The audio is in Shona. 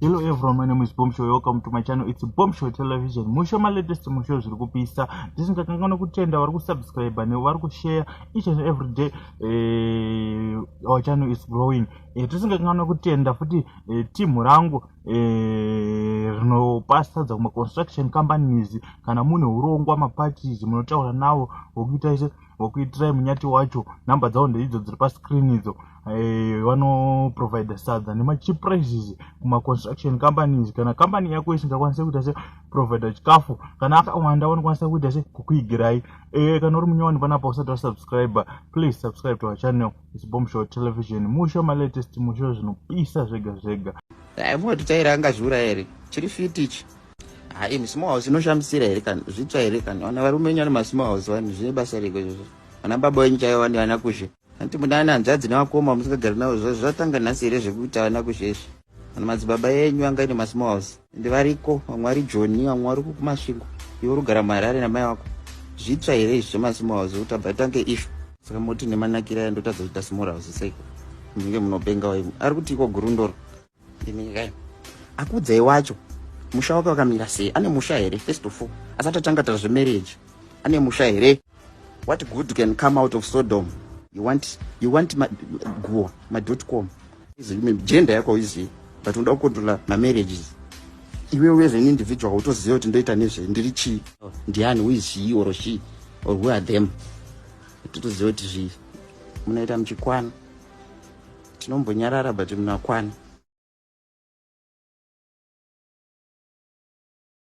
Hello everyone, my name is Bomb Show. Welcome to my channel. It's Bomb Show Television. Musho ma latest musho zviri kupisa. Tisingakanganwa kutenda vari kusubscribe nevari kushare each and every day. Our channel is growing. Tisingakanganwa kutenda futi team rangu rinopa sadza kuma construction companies kana mune urongwa maparties munotaura navo vokuita ise vokuitirai munyati wacho. Namba dzavo ndeidzo dziri pascreen idzo. Vanoprovida sadza nemacheap prices kumaconstruction companies. Kana company yako isingakwanisi kuita se provida chikafu kana akawanda, vanokwanisa kuita se kukuigirai. Kana uri munyowani panapa usati wasubscribe, please subscribe to our channel. It's Bomb Show Television. Musho malatest musho zvinopisa zvega zvega. Moti taira angazviuraya here? Chiri fit ichi. Hai, musmall house inoshamisira here? Kana zvitsva here? Kana vana varume venyu vane masmall house vani, zvine basa reko izvozvo? Vana baba venyu chaivo vane vana kuzhe. Anti mune ana hanzvadzi nevakoma musingagari navo. Zvatanga nhasi here zvekuita vana kuzhe izvi? Vana madzibaba enyu anga ine masmall house, ende variko vamwe vari Joni, vamwe vari kuMasvingo. Iwe uri kugara muHarare namai vako. Zvitsva here izvi zvemasmall house kuti abva tange ishu? Saka moti nemanakiro aya ndotadza kuita small house seiko? Munenge munopenga waimwe. Ari kuti iko gurundoro ndimikai akuudzai wacho musha wake wakamira sei? Ane musha here? First of all, asati atanga tara zvemarriage, ane musha here? What good can come out of Sodom? You want guwa ma.com. Gender yako hauizivi, but unoda kucontrola mamarriages. Iwewe as an individual utoziva kuti ndoita nezve, ndiri chii, ndiani, who is he or she or who are them? Totoziva kuti zvii munoita muchikwana. Tinombonyarara, but munakwana.